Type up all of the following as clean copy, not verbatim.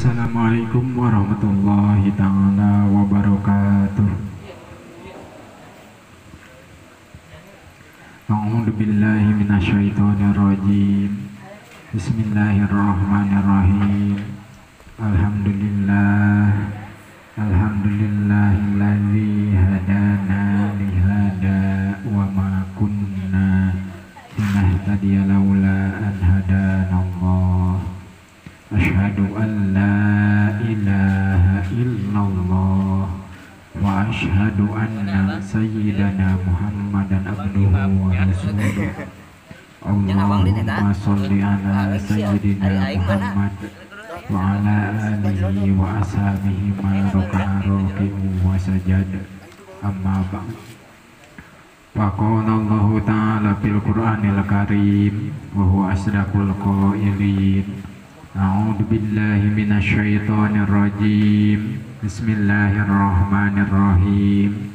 Assalamualaikum warahmatullahi ta'ala wabarakatuh. A'udzu billahi minasyaitonir rajim. Bismillahirrahmanirrahim. Alhamdulillah, alhamdulillahilladzi hadana lihada wa ma kunna linahtadiya laula an hadanallah. Asyhadu an la ilaha illallah wa asyhadu anna sayyidana Muhammadan abduhu wa rasuluh. Allahumma sholli ala sayyidina Muhammad wa ala alihi wa ashabihi ma raka'a raki'u wa sajad. Amma ba'd. Wa qala Allahu ta'ala fil Qur'anil Karim wa huwa asdaqul qailin. A'udzu billahi minasyaitonir rajim. Bismillahirrahmanirrahim.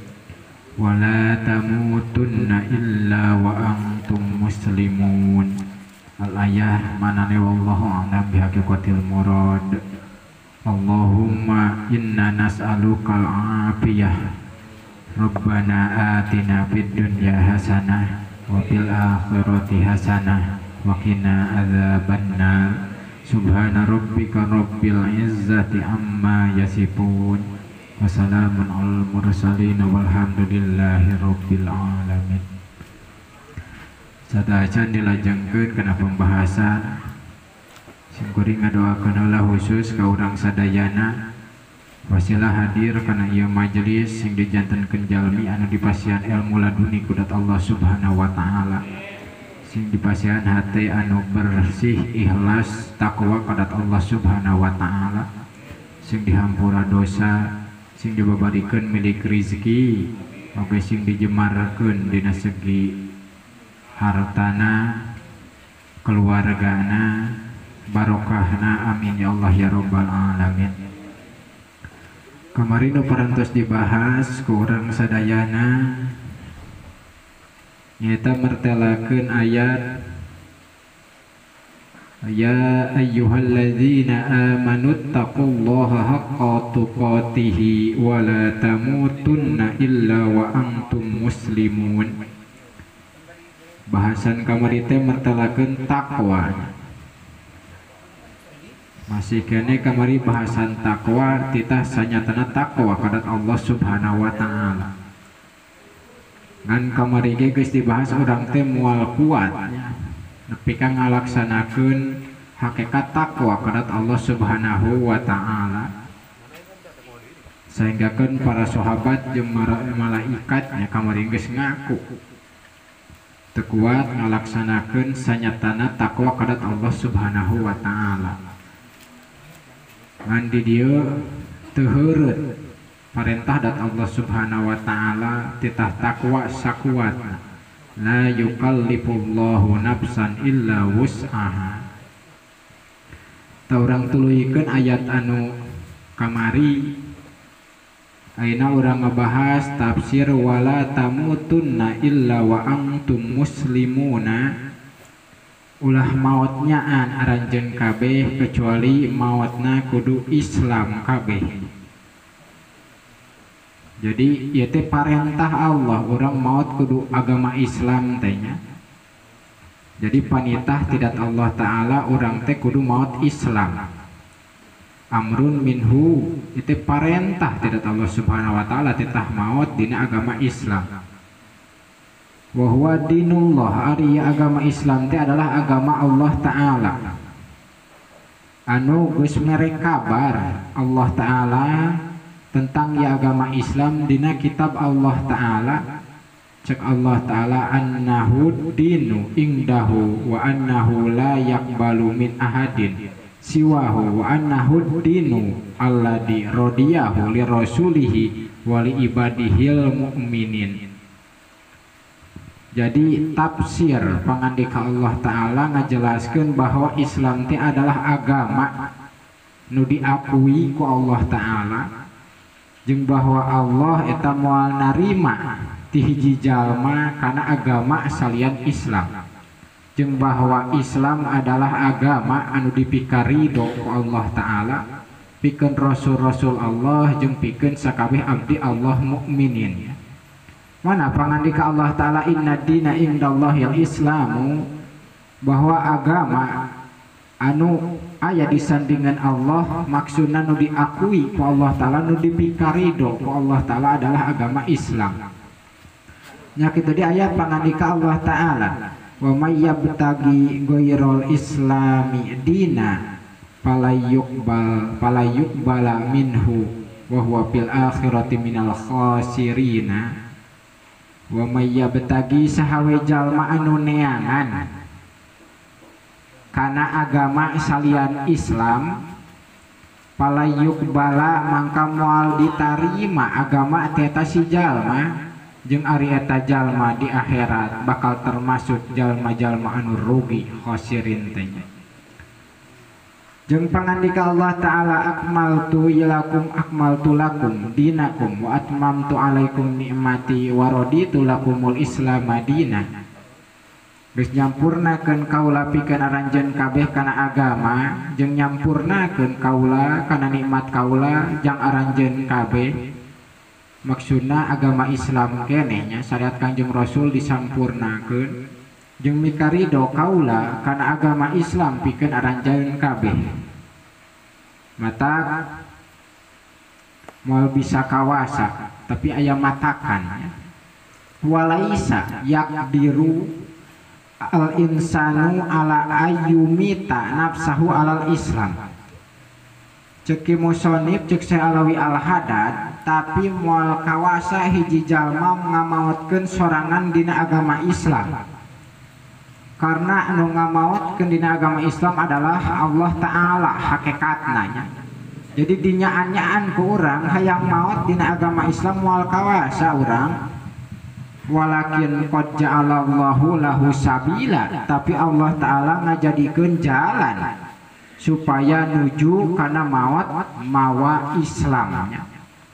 Wa la tamutunna illa wa antum muslimun. Al-ayah manane wallahu a'lam bihaqiqatil murad. Allahumma inna nas'alukal afiyah. Rabbana atina fid dunya hasanah wa fil akhirati hasanah wa qina adzabannar. Subhana rabbika rabbil izzati amma yasifun. Wassalamun alal mursalin walhamdulillahi rabbil alamin. Sadacan dilajengkeun kana pembahasan. Simkuring ngadoakeun heula khusus ka urang sadayana wasilah hadir kana ieu majelis sing dijantenkeun jalmi anu dipasihan ilmu laduni kudat Allah Subhanahu wa taala. Sing dipasihan hati anu bersih ikhlas takwa kepada Allah Subhanahu wa taala, sing dihampura dosa, sing dibabarikeun milik rezeki, oge sing dijemarkeun dina segi hartana, keluargana, barokahna, amin ya Allah ya rabbal alamin. Kemarin nu parantos dibahas ku urang sadayana nyata mertelakeun ayat ya ayyuhalladzina amanu taqullaha haqqa tuqatihi wa la tamutunna illa wa antum muslimun. Bahasan kamari teh mertelakeun takwa. Masih kene kamari bahasan takwa titah sanyatana takwa kadat Allah Subhanahu wa taala. Ngan kamari ge geus dibahas urang teh moal kuat nepi ka ngalaksanakeun hakikat takwa kadat Allah Subhanahu wa taala. Sehinggakeun para sahabat jeung malaikat nya kamari geus ngaku teu kuat ngalaksanakeun sanyatana takwa kadat Allah Subhanahu wa taala. Ngan di dieu teu heureut parentah dat Allah Subhanahu wa taala titah takwa sakuatna. La yukallifullahu nafsan illa wus'aha. Ta urang tuluykeun ayat anu kamari. Ayeuna urang ngabahas tafsir wala tamutunna illa wa antum muslimuna. Ulah maot nyaan aranjeun kabeh kecuali maotna kudu Islam kabeh. Jadi ieu teh parentah Allah urang maot kudu agama Islam teh nya. Jadi panitah tidak Allah taala urang teh kudu maot Islam. Amrun minhu itu parentah tidak Allah Subhanahu wa taala titah maot dina agama Islam. Wa huwa dinullah, ari agama Islam teh adalah agama Allah taala. Anu geus mere kabar Allah taala tentang ya agama Islam dina kitab Allah taala. Cek Allah taala annahu dinu ingdahu wa annahu la yaqbalu min ahadin siwahu wa annahu dinu alladzi radiyahu li rasulihi wa li ibadihil mu'minin. Jadi tafsir pangandika Allah taala ngajelaskeun bahwa Islam teh adalah agama nu diakui ku Allah taala jeung bahwa Allah eta moal narima ti hiji jalma kana agama salian Islam. Jeung bahwa Islam adalah agama anu dipikarido ku Allah taala. pikeun rasul-rasul Allah jeung pikeun sakabeh abdi Allah mukminin. Mana pangandika Allah Ta'ala inna dina indallahil islamu, bahwa agama anu aya disandingan Allah maksudna nu diakui ku Allah Ta'ala, nu dipikarido ku Allah Ta'ala adalah agama Islam. Nya kitu di ayat pangandika Allah Ta'ala wa may yabtagi ghairal islami dina falayuqbala minhu wa huwa fil akhirati minal khasirina. Wa may yabtagi sahawe jalma anu neangan kana agama salian Islam palayuqbala mangka moal ditarima agama teta si jalma, jeung ari eta jalma di akhirat bakal termasuk jalma-jalma anu rugi khasirin teh. Jeung pangandika Allah Ta'ala akmaltu lakum akmaltu lakum dinakum wa atmamtu alaikum nikmati wa raditu lakumul islam madina. Geus nyampurnakeun kaula pikeun aranjeun kabeh kana agama jeung nyampurnakeun kaula kana nikmat kaula jang aranjeun kabeh. Maksudna agama Islam keneh nya syariat Kanjeng Rasul disampurnakeun jeung mikarido kaula kana agama Islam pikeun aranjeun kabeh. Mata moal bisa kawasa tapi aya matakan ya. Walaisa yakdiru al insanu ala ayyumita nafsahu alal Islam. Cek musonib cek Syekh Alawi Al-Haddad tapi moal kawasa hiji jalma ngamaotkeun sorangan dina agama Islam. Karena anu ngamaotkeun dina agama Islam adalah Allah Ta'ala hakikatna nya. Jadi dinyaan-nyaan ku urang hayang maot dina agama Islam moal kawasa urang. Walakin qad ja'alallahu lahu sabila, tapi Allah Ta'ala ngajadikeun jalan supaya nuju kana maot mawa Islam.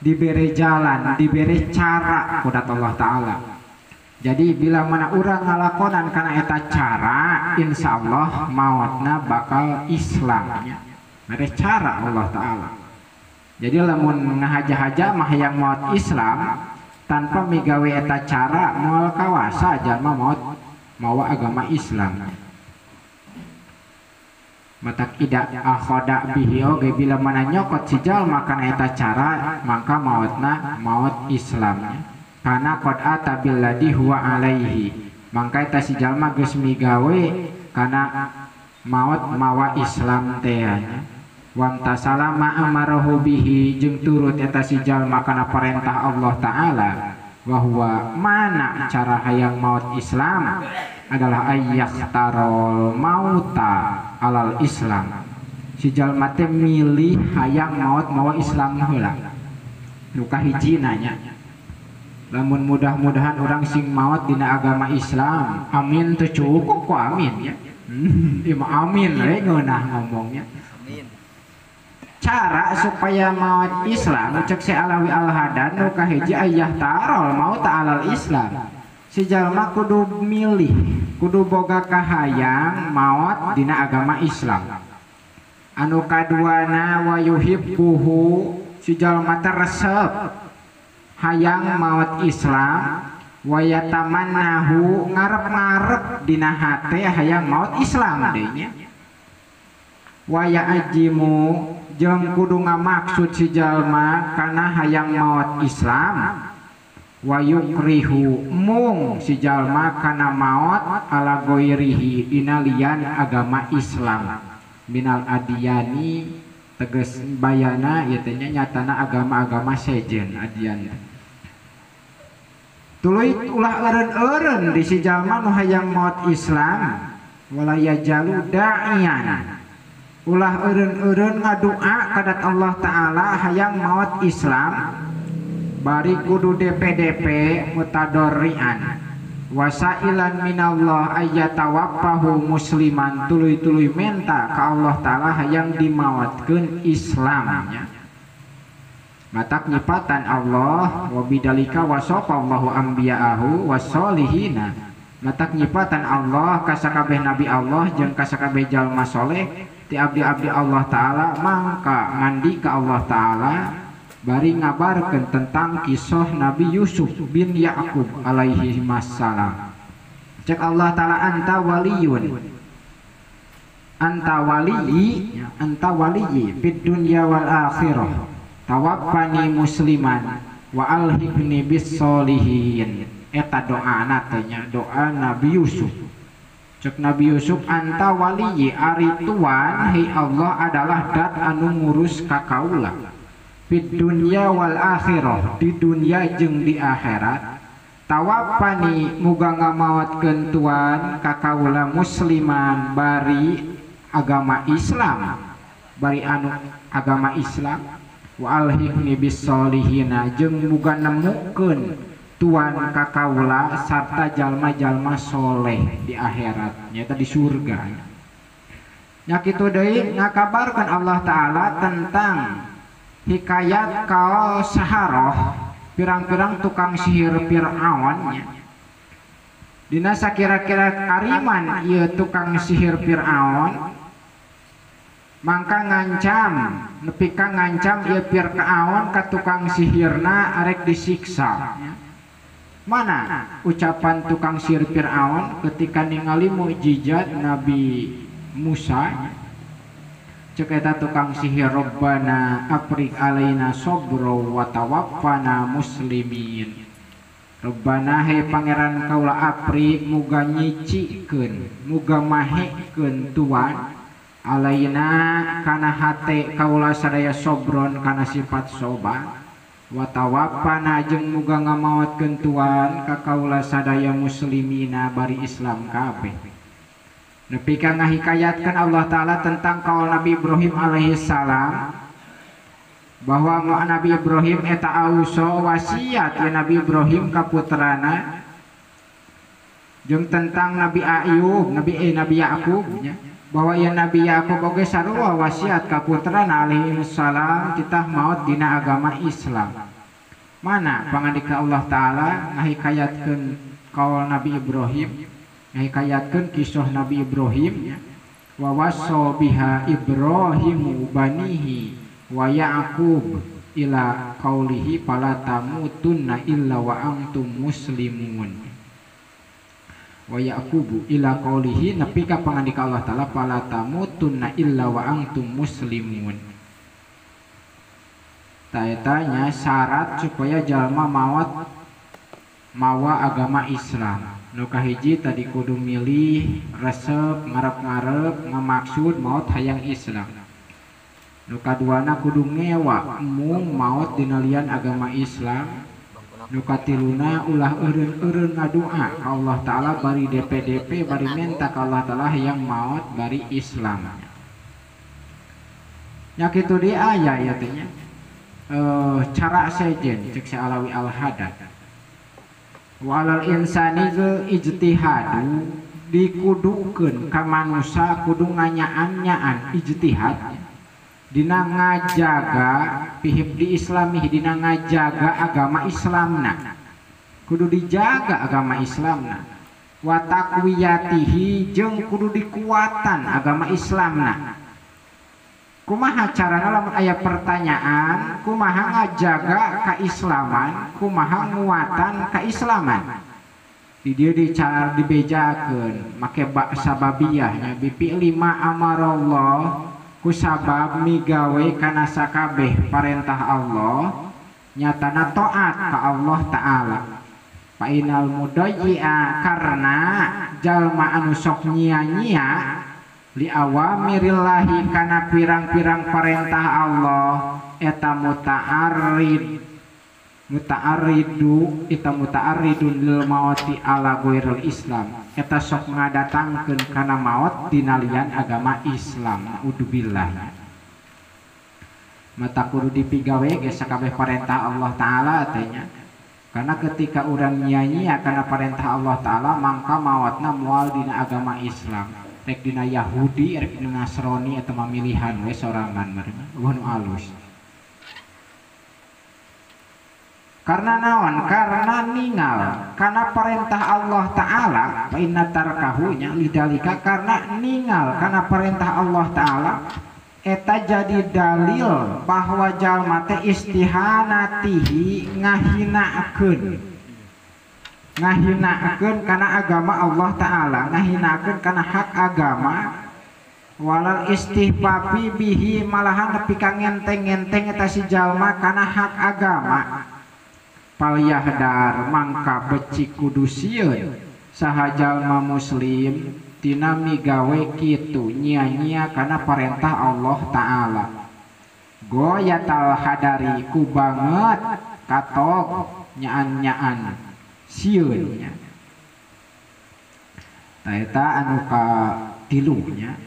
Dibere jalan, dibere cara kudat Allah Ta'ala. Jadi bila mana urang ngalakonan kana eta cara, insyaallah maotna bakal Islam. Mere cara Allah Ta'ala. Jadi lamun ngahaja-haja mah hayang maot Islam tanpa migawe eta cara moal kawasa jalma maot mawa agama Islam. Matak ida akhoda bihi oge bila mana nyokot si jalma kana eta cara maka maotna maot Islam. Karena qad ata billadhi huwa alaihi, mangka eta si jalma geus migawe kana maot mawa Islam teh nya. Wamtasala ma amarahu bihi jeung turut eta si jalma kana perintah Allah Ta'ala. Wa huwa mana cara hayang maot Islam adalah ayyahtarol mauta alal Islam. Si jalma teh milih hayang maot mawa Islam heula. Nu kahijina nya. Lamun mudah-mudahan orang sing maot dina agama Islam, amin teu cukup ku amin ya. Ieu mah amin we ngeunah ngomongnya. Amin. Cara supaya maot Islam cek Syekh Alawi Al-Haddad nu kahiji ayah tarol maut alal Islam. Si jalma kudu milih, kudu boga kahayang maot dina agama Islam. Anu kaduana wa yuhibbuhu, si jalma teh resep hayang maot Islam, wa yatamannahu ngarep-ngarep dina hate hayang maot Islam deui nya. Wa ya'jimu jeung kudu ngamaksud si jalma kana hayang maot Islam, wa yukrihu mung si jalma kana maot ala ghairihi dina lian agama Islam minal adiyani tegas bayana ieu teh nya nyatana agama-agama sejen adian. Tuluy ulah eureun-eureun di si jalma nu hayang maot Islam wala yajalu da'iyan, ulah eureun-eureun ngadua kadat Allah Ta'ala hayang maot Islam bari kudu DPDP mutadorrian wasailan minallah ayyatawaffahu musliman, tuluy-tuluy menta ka Allah Ta'ala hayang dimaotkeun Islam nya. Matak nyipatan Allah wa bidalika wasafallahu anbiya'ahu wasolihina. Matak nyipatan Allah ka sakabeh nabi Allah jeung ka sakabeh jalma soleh ti abdi-abdi Allah Ta'ala mangka ngandika Allah Ta'ala bari ngabarkeun tentang kisah Nabi Yusuf bin Ya'qub alaihi wassalam. Cek Allah Ta'ala anta waliyun anta waliyyi anta waliyyi fid dunya wal akhirah tawaffani musliman wa alhiqni bis solihin. Eta doana teh nya doa Nabi Yusuf. Cek Nabi Yusuf anta waliyyi ari tuan hi Allah adalah dat anu ngurus ka kaula fid dunya wal akhirah di dunya jeung di akhirat. Tawaffani muga ngamaotkeun tuan ka kaula musliman bari agama Islam bari anu agama Islam wa alhiqni bis solihina jeung muga nemukeun tuan ka kaula sarta jalma-jalma soleh di akhirat nyaeta di surga. Nya kitu deui ngakabarkeun Allah Ta'ala tentang hikayat kaul saharoh pirang-pirang tukang sihir Fir'aun nya. Dina sakira-kira ariman ieu tukang sihir Fir'aun mangka ngancam nepi ka ngancam ieu Fir'aun ka tukang sihirna arek disiksa. Mana ucapan tukang sihir Fir'aun ketika ningali mukjizat Nabi Musa? Cek eta tukang sihir Rabbana afrig alaina sabra wa tawaffana muslimin. Rabbana he pangeran kaula afrig muga nyicikeun muga mahekeun tuan alaina kana hate kaula sadaya sobron kana sifat sobar wa tawaffana jeung muga ngamaotkeun tuan ka kaula sadaya muslimina bari Islam kabeh. Nepi ka ngahikayatkeun Allah Ta'ala tentang kaul Nabi Ibrahim alaihi salam bahwa Nabi Ibrahim eta auso wasiat ya Nabi Ibrahim ka putrana jeung tentang Nabi Ayub, Nabi Yakub nya bahwa ya Nabi Yakub oge sarua wasiat ka putrana alaihi salam titah maot dina agama Islam. Mana pangandika Allah Ta'ala ngahikayatkeun kaul Nabi Ibrahim ngahikayatkeun kisah Nabi Ibrahim ya. Wa wasa biha Ibrahimu banihi wa Ya'qub ila qaulihi fala tamutunna illa wa antum muslimun. Wa Ya'qubu ila qaulihi nepi ka pangandika Allah Ta'ala fala tamutunna illa wa antum muslimun. Ta eta nya syarat supaya jalma maot mawa agama Islam. Nu kahiji tadi kudu milih resep ngarep-ngarep ngamaksud maot hayang Islam. Nu kaduana kudu ngewa mung maot dina lian agama Islam. Nu katiluna ulah eureun-eureun ngadua ka Allah Ta'ala bari DPDP bari menta ka Allah Ta'ala hayang maot bari Islam. Nya kitu deui aya ieu teh nya. Cara sejen cek si Alawi Al-Haddad. Walal insani ijtihadu dikudukeun ka manusa kudu nganyaan-nyaan ijtihad dina ngajaga pihibdi islami dina ngajaga agama Islamna kudu dijaga agama Islamna wa taqwiyatihi jeung kudu dikuatan agama Islamna. Kumaha carana lamun aya pertanyaan kumaha ngajaga keislaman kumaha nguatan keislaman di dieu dicar dibejakeun make ba sababiyah nya bipi lima amarallah kusabab migawe kana sakabeh parentah Allah nyatana taat ka Allah Ta'ala. Fa inal mudayyi'a karena jalma anu sok nyia-nyia li awamirillahi kana pirang-pirang parentah Allah eta muta'arridu eta muta'arridun lil mauti ala ghairil Islam eta sok ngadatangkeun kana maot dina lian agama Islam. Naudzubillah. Mata kudu dipigawe ge sakabeh parentah Allah Ta'ala teh nya. Karena ketika urang nyia-nyia kana parentah Allah Ta'ala mangka maotna moal dina agama Islam. Rek dina Yahudi, rek dina Nasrani atau mamilihan we sorangan meureun. Eueuh nu alus. Karena naon? Karena ningal karena perintah Allah Ta'ala fa inna tarkahunya lidalika karena ningal karena perintah Allah Ta'ala eta jadi dalil bahwa jalma teh istihanatihi ngahinakeun ngahinakeun kana agama Allah Ta'ala, ngahinakeun kana hak agama walal istihfafi bihi malahan nepi ka ngenteng-ngenteng eta si jalma kana hak agama. Palyahdar mangka becik kudu sieun saha jalma muslim tina migawe kitu nyia-nyia kana perintah Allah Ta'ala. Goyatal hadari ku banget katok nyaan-nyaan sieun nya. Ta eta anu katilu nya.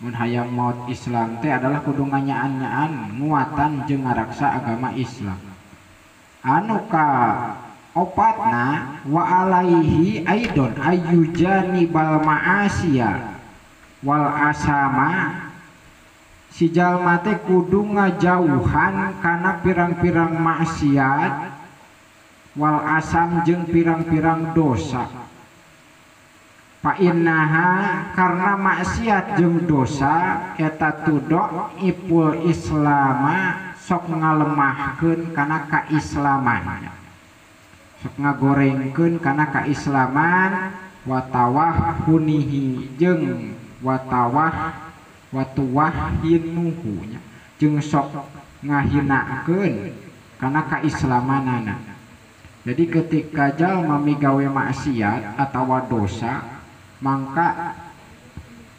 Mun hayang maot Islam teh adalah kudu nganyaan-nyaan nguatan jeung ngaraksa agama Islam. Anu ka opatna wa alaihi aidon ayyujanibal ma'asiya wal asama si jalma teh kudu ngajauhan kana pirang-pirang maksiat wal asam jeung pirang-pirang dosa. Fa innaha karena maksiat jeung dosa eta tudok ipul islama sok ngalemahkeun kana kaislaman, sok ngagorengkeun kana kaislaman watawah hunihi jeung watawah watuwah hinuhu nya jeung sok ngahinakeun kana kaislamanana. Jadi ketika jalma migawe maksiat atawa dosa mangka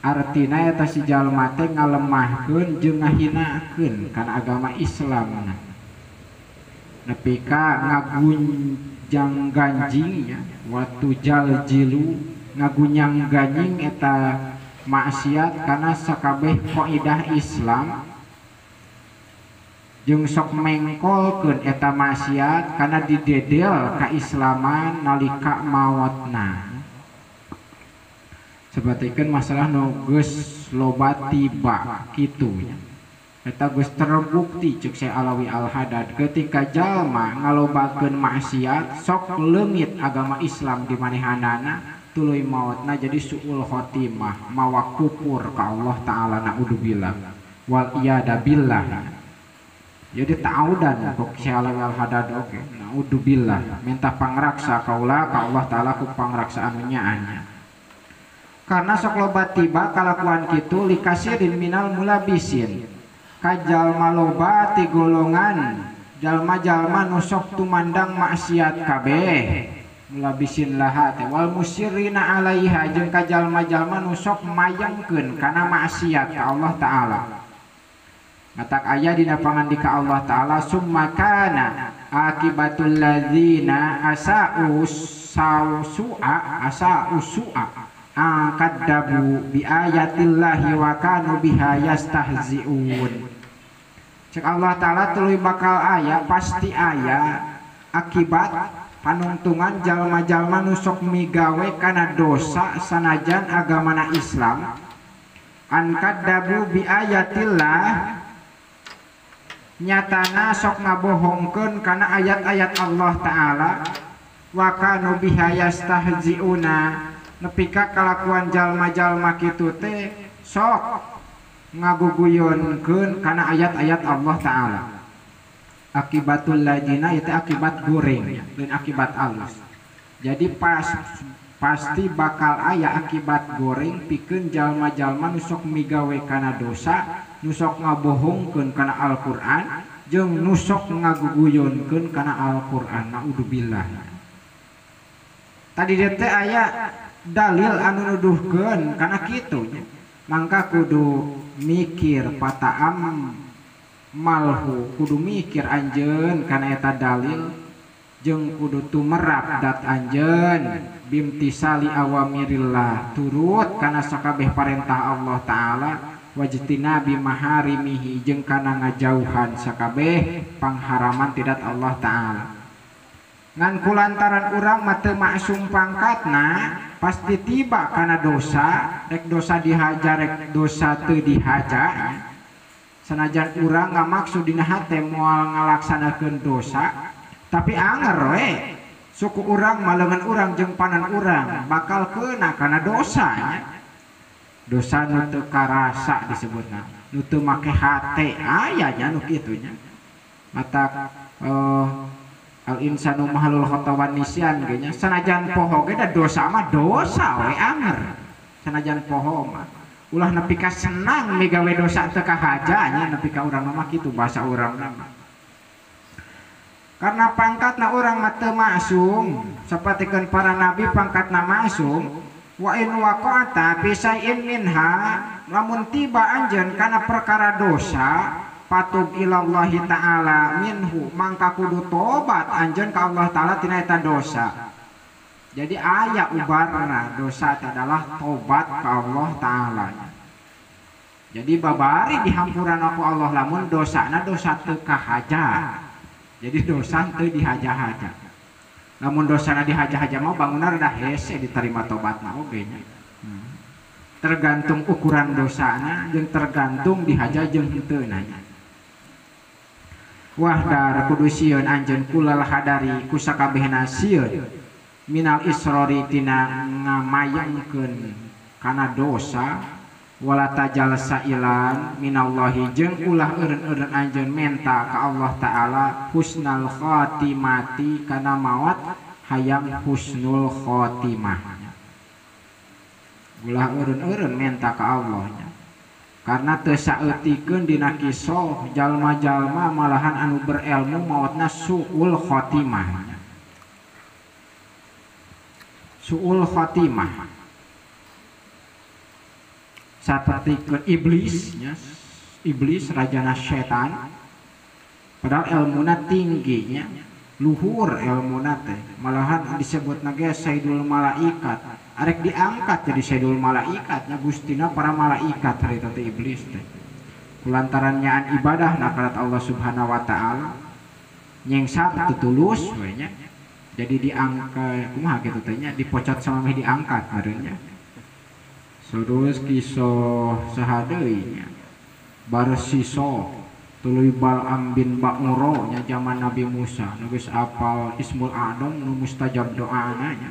artina eta si jalma teh ngalemahkeun jeung ngahinakeun kana agama Islam. Nepi ka ngagunjang ganjing nya watu jaljilu ngagunyang ganjing eta maksiat kana sakabeh kaidah Islam jeung sok mengkolkeun eta maksiat kana didedel kaislaman nalika maotna. Sabatikeun masalah nu geus loba tiba kitu nya. Eta geus terbukti ceuk Syekh Alawi Al-Haddad ketika jalma ngalobakeun maksiat sok leungit agama Islam di manehanana tuluy maotna jadi suul khotimah mawa kufur ka Allah Ta'ala naudzubillah wal iyada billah. Jadi ta'audan kok Syekh Alawi Al-Haddad oge naudzubillah minta pangraksa kaula ka Allah Ta'ala ku pangraksa anu nyaannya. Karena sok loba tiba kalakuan kitu likasirin minal mulabisin ka jalma loba ti golongan jalma-jalma nu sok tumandang maksiat kabeh mulabisin laha teh wal musyrina alaiha jeung ka jalma-jalma nu sok mayangkeun kana maksiat ka Allah Ta'ala. Matak aya dina pangandika Allah Ta'ala summa kana akibatul ladzina asa'u su'a asa'u su'a akadabu bi ayatillahi wa kanu biha yastahzi'un. Cek Allah Ta'ala tuluy bakal aya pasti aya akibat panungtungan jalma-jalma nu sok migawe kana dosa sanajan agamana Islam. Ankadabu bi ayatillah nyatana sok ngabohongkeun kana ayat-ayat Allah Ta'ala wa kanu biha yastahzi'una nepi ka kalakuan jalma-jalma kitu teh sok ngaguguyonkeun kana ayat-ayat Allah Ta'ala. Akibatul lajina itu akibat goreng dan akibat alus. Jadi pasti bakal aya akibat goreng pikeun jalma-jalma nu sok migawe kana dosa, nu sok ngabohongkeun kana Al-Qur'an jeung nu sok ngaguguyonkeun kana Al-Qur'an. Naudzubillah. Tadi teh aya dalil anu nuduhkeun kana kitu nya. Mangka kudu mikir pataam malhu kudu mikir anjeun kana eta dalil jeung kudu tumerap dat anjeun bimtisali awamirillah turut kana sakabeh parentah Allah Ta'ala wajtinabi maharimihi jeung kana ngajauhan sakabeh pangharaman tidak Allah Ta'ala. Ngan kulantaran urang mah teu maksum pangkatna pasti tiba kana dosa, rek dosa dihaja rek dosa teu dihaja. Sanajan urang ngamaksud dina hate moal ngalaksanakeun dosa, Tapi anger we suku urang malengan urang jeung panan urang bakal kena kana dosa nya. Dosa nu teu karasa disebutna, nu teu make hate aya nya nu kitu nya. Matak al insanu mahalul khata wan nisyan ge nya, sanajan poho ge da dosa mah dosa we anger. Sanajan poho mah ulah nepi ka senang migawe dosa teu kahaja nya, nepi ka urang mah kitu bahasa urang mah. Karena pangkatna urang mah teu maksum, sapertikeun para nabi pangkatna maksum. Wa in waqa'ata fi syai'in minha, lamun tiba anjeun kana perkara dosa, patub ilallahi ta'ala minhu, mangka kudu tobat anjeun ka Allah ta'ala tina eta dosa. Jadi aya ubarna dosa adalah tobat ka Allah ta'ala. Jadi babari dihampuran ku Allah lamun dosana dosa teu kahaja. Jadi dosa teu dihaja-haja. Lamun dosana dihaja-haja mah bangunna rada hese diterima tobatna oge nya. Tergantung ukuran dosana jeung tergantung dihaja jeung henteu nya. Wahdar kudu sieun anjeun kulal hadari ku sakabehna sieun minal isrori tina ngamayangkeun kana dosa, wala tajal sailan minallahi jeung ulah eureun-eureun anjeun menta ka Allah ta'ala husnal khatimati kana maot hayang husnul khatimah. Ulah eureun-eureun menta ka Allah nya, karena teu saeutikeun dina kisah jalma-jalma malahan anu berilmu maotna suul khatimah. Suul khatimah seperti ke iblis nya, iblis rajana setan, padahal ilmuna tinggi nya, luhur ilmuna teh, malahan disebutna ge sayyidul malaikat, arek diangkat jadi sayyidul malaikat nya, gustina para malaikat harita teh iblis teh. Kulantaran nyaan ibadah na ka Allah Subhanahu wa taala nyengsar teu tulus we nya, jadi diangkat kumaha kitu teh nya, dipocot sama meh diangkat meureun nya. Terus kisah sahadeui nya, barsiso tuluy Bal'am bin Ba'uro nya zaman Nabi Musa, nu geus apal Ismul A'dham nu mustajab doana nya.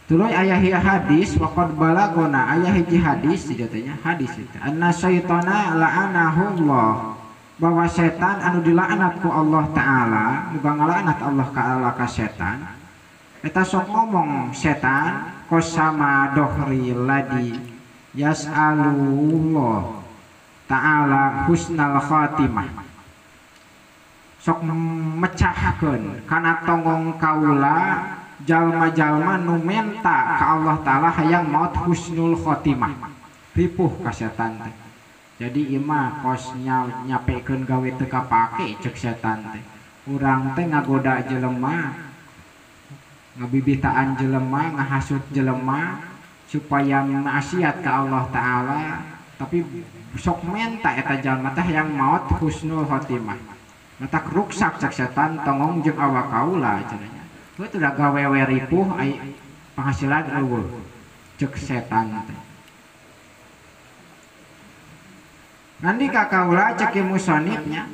Tuluy aya hadis waqad balagona, aya hiji hadis di dieu nya, hadis itu anna syaitana la'anahullah, bahwa setan anu dilaknat ku Allah ta'ala, muga ngalaknat Allah ta'ala ka setan. Eta sok ngomong setan kosama dohri ladi yas'alullah ta'ala husnal khatimah, sok mecahkeun kana tonggong kaula jalma-jalma nu menta ka Allah ta'ala hayang maot husnul khatimah. Ripuh ka setan teh. Jadi imah kos nyapekeun gawe teu kapake cek setan teh. Urang teh ngagoda jelema, ngabibitaan jelema, ngahasut jelema supaya maksiat ka Allah ta'ala, tapi sok menta eta jalma teh yang maot husnul khotimah. Matak ruksak cek setan tongong jeung awak kaula cenah nya. Heuh teu da gawe we ripuh ai penghasilan eueuh cek setan teh. Ngandika kaula cek musonifnya,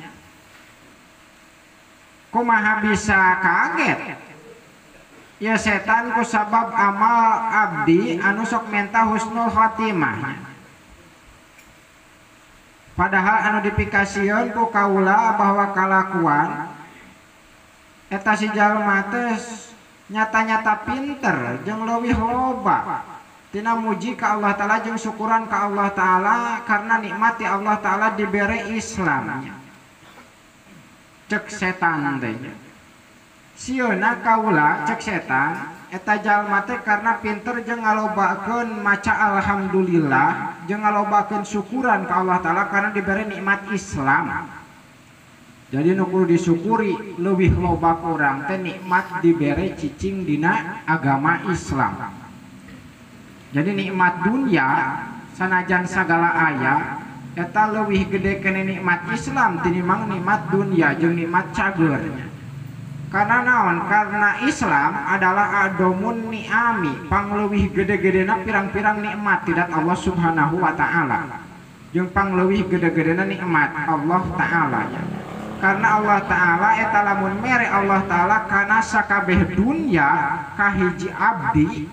kumaha bisa kaget ya setan ku sabab amal abdi anu sok menta husnul khatimah, padahal anu dipikasieun ku kaula bahwa kalakuan eta si jalma teh nyata-nyata pinter jeung leuwih loba tina muji ka Allah ta'ala jeung syukuran ka Allah ta'ala karena nikmati Allah ta'ala dibere Islam. Cek setan teh sieuna kaula cek setan eta jalma teh karena pinter jeung ngalobakeun maca alhamdulillah jeung ngalobakeun syukuran ka Allah ta'ala karena diberi nikmat Islam. Jadi nu kudu disyukuri leuwih loba kurang teh nikmat dibere cicing dina agama Islam. Jadi nikmat dunia sanajan sagala aya eta leuwih gede keneh nikmat Islam tinimbang nikmat dunia jeung nikmat cager. Karena naon? Karena Islam adalah adomun ni'ami, pangleuwih gede-gedena pirang-pirang nikmat tidak Allah Subhanahu wa ta'ala. Jeung pangleuwih gede-gedena nikmat Allah ta'ala. Karena Allah Ta'ala eta lamun mere Allah Ta'ala kana sakabeh dunya kahiji abdi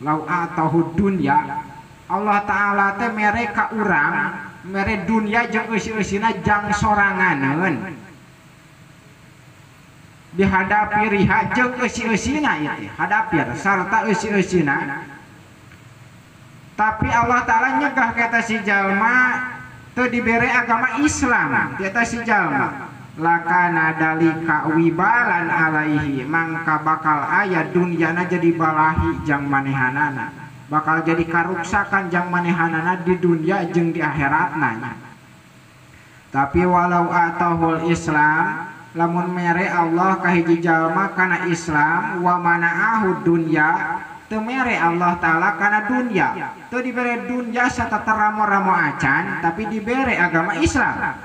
lau atahu dunya Allah Ta'ala teh mere ka urang mere dunya jeung eusi-eusina jang soranganeun dihadapi riha jeung eusi-eusina ieu teh hadapir sarta eusi-eusina tapi Allah Ta'ala nyegah ka eta si jalma teu dibere agama Islam ti eta si jalma lakana dalika wibalan alaihi mangka bakal aya dunyana jadi balahi jang manehanana bakal jadi karuksakan jang manehanana di dunya jeung di akhiratna. Tapi walau atahul Islam lamun mere Allah ka hiji jalma kana Islam wa manaahu dunya teu mere Allah Ta'ala kana dunya teu dibere dunya sateramo-ramo acan tapi dibere agama Islam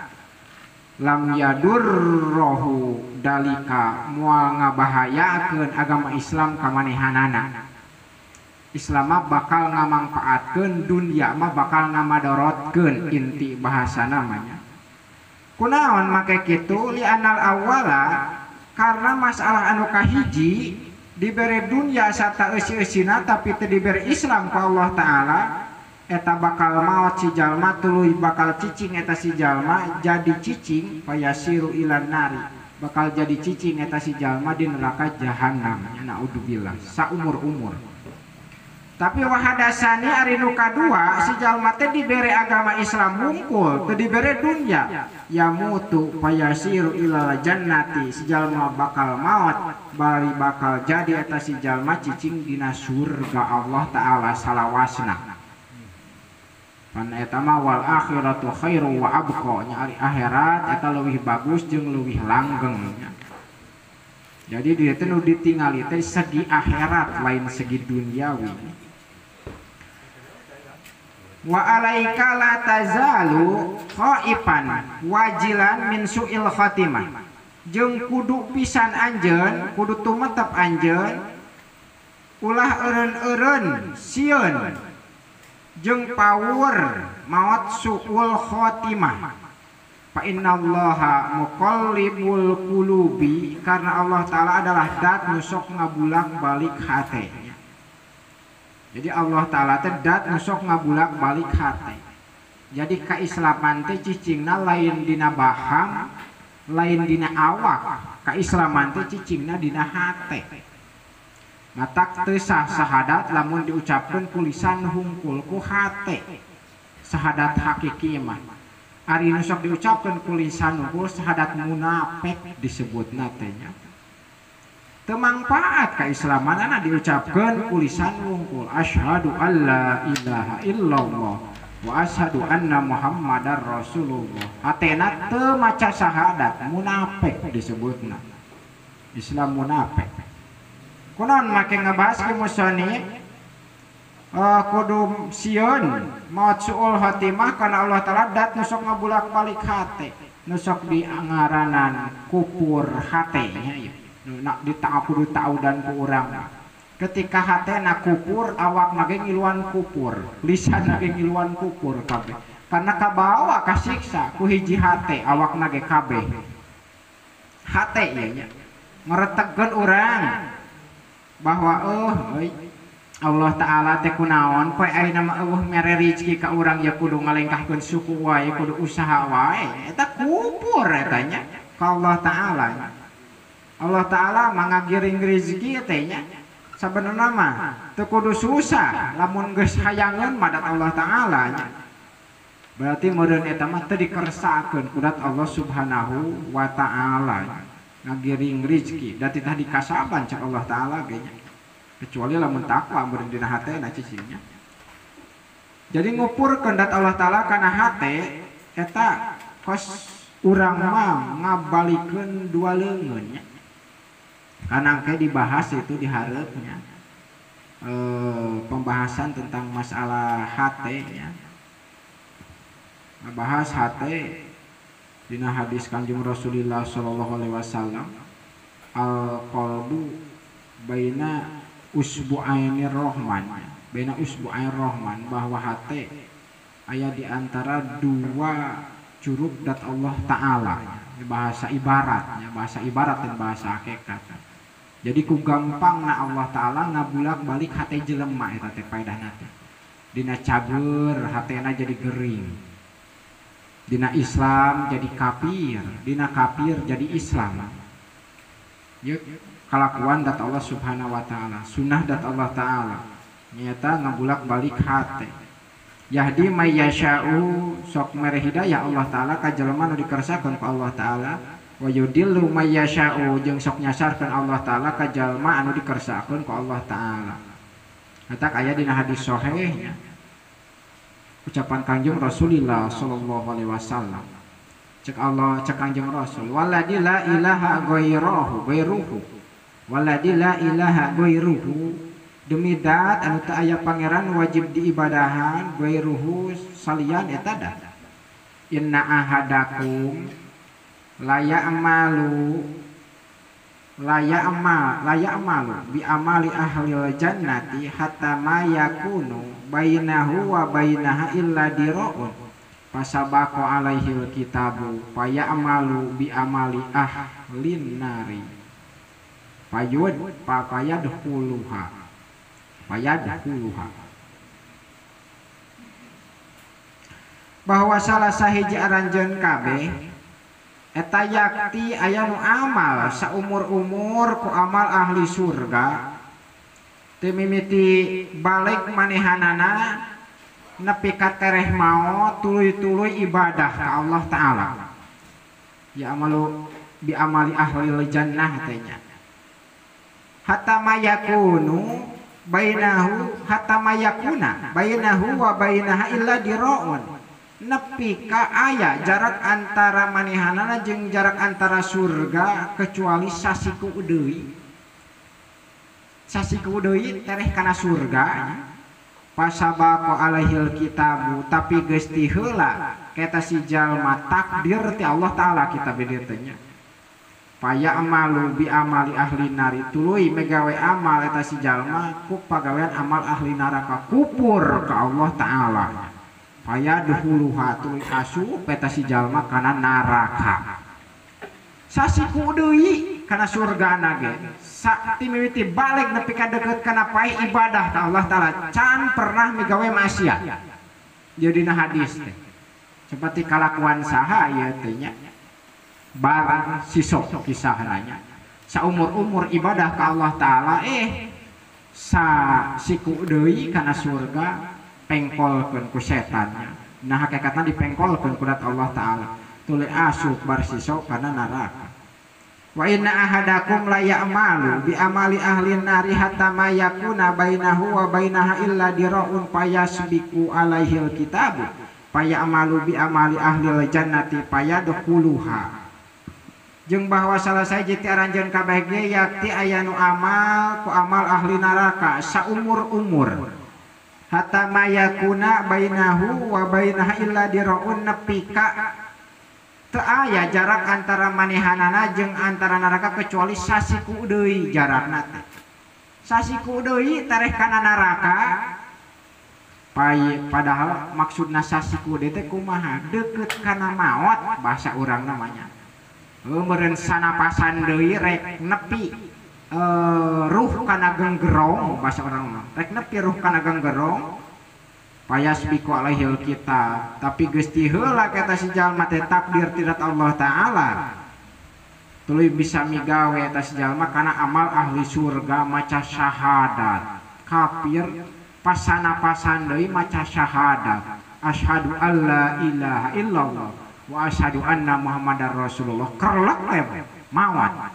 lam yadurrohu dalika moal ngabahayakeun agama Islam ka manehanana. Islam mah bakal ngamangpaatkeun dunya mah bakal ngamadorotkeun inti bahasana mah nya. Kunaon make kitu li anal awala karena masalah anu kahiji dibere dunya sarta eusi-eusina tapi teu dibere Islam ku Allah Ta'ala eta bakal maot si jalma tuluy bakal cicing eta si jalma jadi cicing payasiru ilan nari bakal jadi cicing eta si jalma di neraka jahanam naudzubillah saumur-umur. Tapi wahadasani ari nu kadua si jalma teh dibere agama Islam hungkul teu dibere dunya yamutu payasiru ilal jannati si jalma bakal maot bari bakal jadi eta si jalma cicing dina surga Allah Ta'ala salawasna. Pan eta mah wal akhiratu khairu wa abqa nya ari akhirat eta leuwih bagus jeung leuwih langgeng nya. Jadi dia teh nu ditingali teh segi akhirat lain segi duniawi. Wa alaika la tazalu khaifan wajilan min su'il khatimah jeung kudu pisan anjeun kudu tumetep anjeun ulah eureun-eureun sieun jeung power maot su'ul khotimah fa innallaha muqallibul qulubi karena Allah Ta'ala adalah dat nu sok ngabulak-balik hate. Jadi Allah Ta'ala teh dat nu sok ngabulak-balik hate. Jadi kaislaman teh cicingna lain dina baham lain dina awak kaislaman teh cicingna dina hate. Matak teu sah sahadat lamun diucapkeun ku lisan hungkul ku hate. Sahadat hakiki mah ari nu sok diucapkeun ku lisan hungkul sahadat munafik disebutna teh nya. Teu mangpaat kaislamanana diucapkeun ku lisan hungkul asyhadu alla ilaha illallah wa asyhadu anna muhammadar rasulullah. Hatena teu maca sahadat munafik disebutna. Islam munafik. Kunaon make ngebahas ke musonif kudu sieun maot suul khotimah karena Allah Ta'ala dat nu sok ngabulak-balik hate nu sok diangaranan kupur hate nya ieu nu nak kudu taudan ku urang ketika hate na kupur awak ge ngiluan kupur lisan ge ngiluan kupur kabeh karena kabawa kasiksa ku hiji hate awak ge kabeh hate ieu nya ngretegkeun urang bahwa Allah Ta'ala teh kunaon poe ayeuna mah eueuh mere rezeki ka urang ya kudu ngalengkahkeun suku wae kudu usaha wae eta kupur eta nya ka Allah Ta'ala. Allah Ta'ala mangagiring rezeki teh nya sabenerna mah teu kudu susah lamun geus hayangeun madat Allah Ta'ala nya. Berarti meureun eta mah teu dikersakeun kudat Allah Subhanahu wa Ta'ala ngagiring rezeki da titah dikasaban cek Allah Ta'ala ge nya. Kecuali lamun takwa meureun dina hatena cicingnya. Jadi ngupurkeun dat Allah Ta'ala kana hate eta kos urang mah ngabalikeun dua leungeun nya. Karena engke dibahas itu di hareupnya pembahasan tentang masalah hate nya. Ngebahas hate dina hadis Kanjeng Rasulullah sallallahu alaihi wasallam al qalbu baina usbu'ainir rahman baina usbu'ainir rahman bahwa hate aya di antara dua Curug dat Allah Ta'ala. Bahasa ibaratnya, bahasa ibarat dan bahasa hakikat. Jadi ku gampang na Allah Ta'ala ngabulak balik hate jelema eta teh paedahna teh. Dina cager hatena jadi gering. Dina Islam jadi kafir, dina kafir jadi Islam. Ieu kalakuan dat Allah Subhanahu wa Ta'ala, sunnah dat Allah Ta'ala. Nyata ngabulak balik hate. Yahdi may yasha'u sok mere hidayah Allah Ta'ala ka jelema nu dikersakeun ku Allah Ta'ala, wa yudillu may yasha'u jeung sok nyasarkeun Allah Ta'ala ka jalma anu dikersakeun ku Allah Ta'ala. Eta aya dina hadis sahih ucapan Kangjeng Rasulullah sallallahu alaihi wasallam. Cek Allah, cek Kangjeng Rasul, waladi la ilaha ghairuhu ghairuhu. Waladi la ilaha ghairuhu, demi dat anu teu aya pangeran wajib diibadahan ghairuhu salian eta dat. Inna ahadakum la ya'malu la ya'malu bi amali ahlil jannati hatta ma yakunu bainahu wa bainaha illa diraun fasabaqa alaihil kitabu fayamalu bi amali ahlin nari payud payadkhuluha payadkhuluha. Bahwa salah sahiji aranjeun kabeh eta yakti aya nu amal saumur-umur ku amal ahli surga teu mimiti balik manehanana nepi ka tereh maot tuluy-tuluy ibadah ka Allah Ta'ala. Ya amalu bi amali ahli jannah teh nya. Hatta mayakunu bainahu hatta mayakuna bainahu wa bainaha illa diraun, nepi ka aya jarak antara manehanana jeung jarak antara surga kecuali sasiku deui. Sasiku deui tereh kana surga. Pasabaqa alaihil kitabu tapi geus ti heula eta si jalma takdir ti Allah Ta'ala kita bede teh nya. Paya amalu bi amali ahli nari tuluy megawe amal eta si jalma ku pagawean amal ahli neraka kupur ka Allah Ta'ala. Paya duhuluha tuluy asup eta si jalma kana neraka. Sasiku deui kana surgana ge. Sa ti mimiti balik nepi ka deukeut kana pae ibadah ka Allah Ta'ala can pernah migawe maksiat. Jadi na hadis teh seperti kalakuan saha ieu teh nya. Barang sisok kisahnya saumur-umur ibadah ka Allah Ta'ala sa siku deui kana surga pengkolkeun ku setannya. Nah hakikatna dipengkolkeun ku Allah Ta'ala tuluy asup bar sisok kana neraka. Wa inna ahadakum la ya'malu bi amali ahli nari hatta ma yakuna bainahu wa bainaha illa diraun fayasbiqu alaihil kitabu fayamalu bi amali ahli jannati fayadkhuluha. Jeung bahwa salah sahiji ti aranjeun kabeh ge yakti aya nu amal ku amal ahli neraka saumur-umur hatta mayakuna bainahu wa bainaha illa diraun nepi ka teu aya jarak antara manehanana jeung antara neraka kecuali sasiku deui jarakna teh. Sasiku deui tareh kana neraka. Padahal maksudna sasiku deui teh kumaha? Deukeut kana maot bahasa urang namanya. Meureun sanapasan deui rek nepi ruh kana genggerong bahasa urang mah. Rek nepi ruh kana genggerong payasbiqu alaihil kitab tapi geus ti heula eta si jalma teh takdir ti Allah Ta'ala tuluy bisa migawe eta si jalma kana amal ahli surga maca syahadat kafir pasanapasan deui maca syahadat asyhadu alla ilaha illallah wa asyhadu anna muhammadar rasulullah kerlek we mawat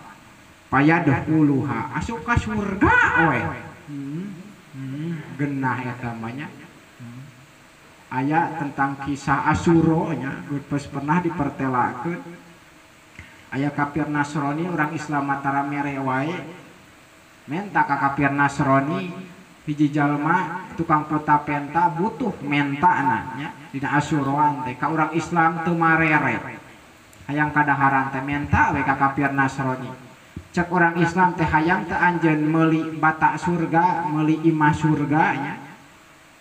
payadkhuluha asup ka surga we. Genah eta mah nya. Aya tentang kisah Asyura nya geus pernah dipertelakeun. Aya kafir Nasrani urang Islam matara mere wae menta ka kafir Nasrani hiji jalma tukang pota-penta butuh mentana nya dina Asyuraan teh ka urang Islam teu marere. Hayang kadaharan teh menta we ka kafir Nasrani. Cek urang Islam teh hayang teu anjeun meuli bata surga, meuli imah surga nya.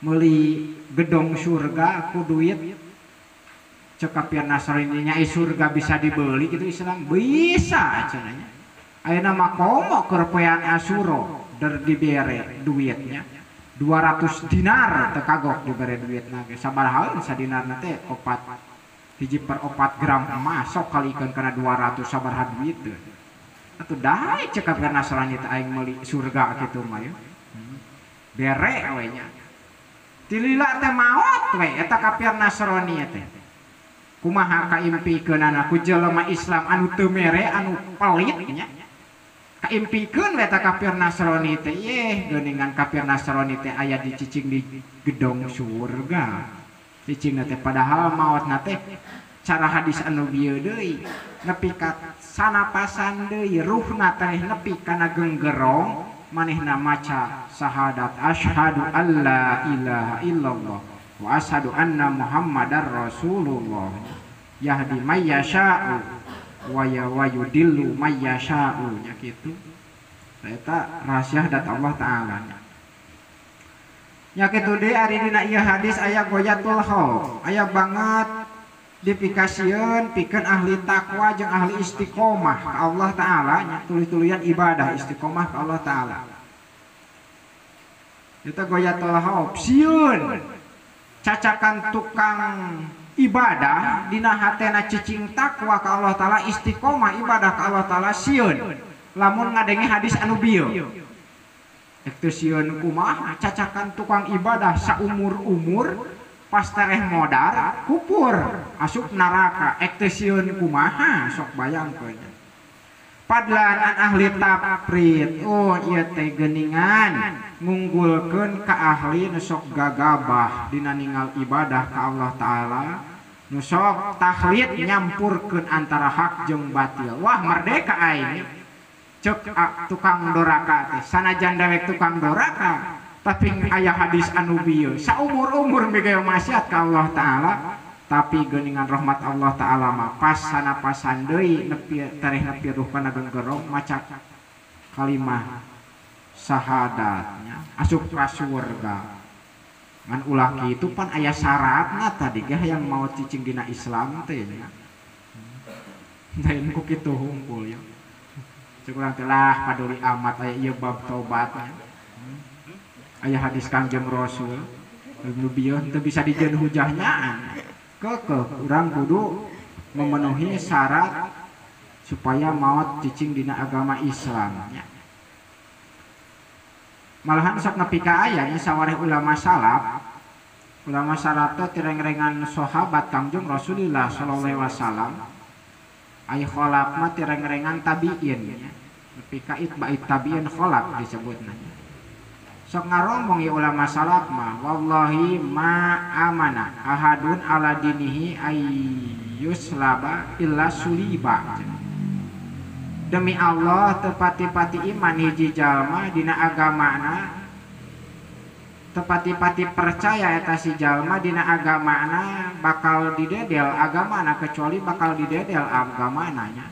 Meuli gedong surga ku duit Cek kafir Nasrani nya surga bisa dibeli gitu Islam bisa cenah nya. Ayeuna mah komo keur poean Asyura der dibere duitnya 200 dinar teu kagok dibere duitna ge sabaraha sadinarna teh 4 hiji per 4 gram emas sok kalikeun kana 200 sabaraha duit teu. Atuh daek cek kafir Nasrani teh aing meuli surga kitu mah ya. Bere we nya. Tilila teh maot we eta kafir Nasrani teh. Kumaha kaimpikeunana ku jelema Islam anu teu mere anu pelit nya. Kaimpikeun we eta kafir Nasrani teh yeh geuningan kafir Nasrani teh aya dicicing di gedong surga. Cicingna teh padahal maotna teh cara hadis anu bieu deui nepi ka sanapasan deui ruhna teh nepi kana genggerong manehna maca syahadat asyhadu alla ilaha illallah wa asyhadu anna Muhammadar Rasulullah yahdi may yasha'u wa yudillu may yasha'u nya kitu. Eta rahasia dat Allah taala nya. Nya kitu deui ari dina ieu hadis aya goyatul khauf, aya banget dipikasieun pikeun ahli takwa jeung ahli istiqomah ka Allah taala nya, tuluy-tuluyan ibadah istiqomah ka Allah taala. Eta goyatul khauf sieun cacakan tukang ibadah dina hatena cicing takwa ka Allah taala istiqomah ibadah ka Allah taala sieun lamun ngadenge hadis anu bieu. Ek teu sieun kumaha cacakan tukang ibadah saumur-umur pas tereh modar kupur asup neraka ek teu sieun kumaha sok bayangkeun. Padlan an ahli taprit oh ieu teh geuningan ngunggulkeun ka ahli nu sok gagabah dina ningal ibadah ka Allah taala nu sok tahlid nyampurkeun antara hak jeung batil. Wah merdeka aing cek tukang doraka teh sanajan dewek tukang doraka tapi aya hadis anu bieu saumur-umur migawe maksiat ka Allah taala tapi geuningan rahmat Allah taala mah pas sanapasan deui nepi tereh nepi ruh kana genggerong maca kalimah syahadatnya asup ka surga. Ngan ulah kitu pan aya syaratna tadi ge hayang mau cicing dina Islam teh nya. Lain ku kitu hungkul ya. Cek urang teh lah paduli amat aya ieu bab tobatnya. Aya hadis Kangjeng Rasul nu bieu teu bisa dijieun hujahnyaan. Kekeh urang kudu memenuhi syarat supaya maot cicing dina agama Islam nya. Malahan sok nepi ka aya nya sawareh ulama salaf. Ulama salaf teh tireng-rengan sahabat Kangjeng Rasulullah sallallahu alaihi wasallam. Ai kholaf mah tireng-rengan tabiin nya. Nepi ka itba'it tabiin kholaf disebutna. Sok ngaromong ya ulama salaf mah wallahi ma amana ahadun ala dinihi ayyuslaba illa suliba. Demi Allah tepati-pati iman hiji jalma dina agamana tepati-pati percaya eta si jalma dina agamana bakal didedel agamana kecuali bakal didedel agamana nya.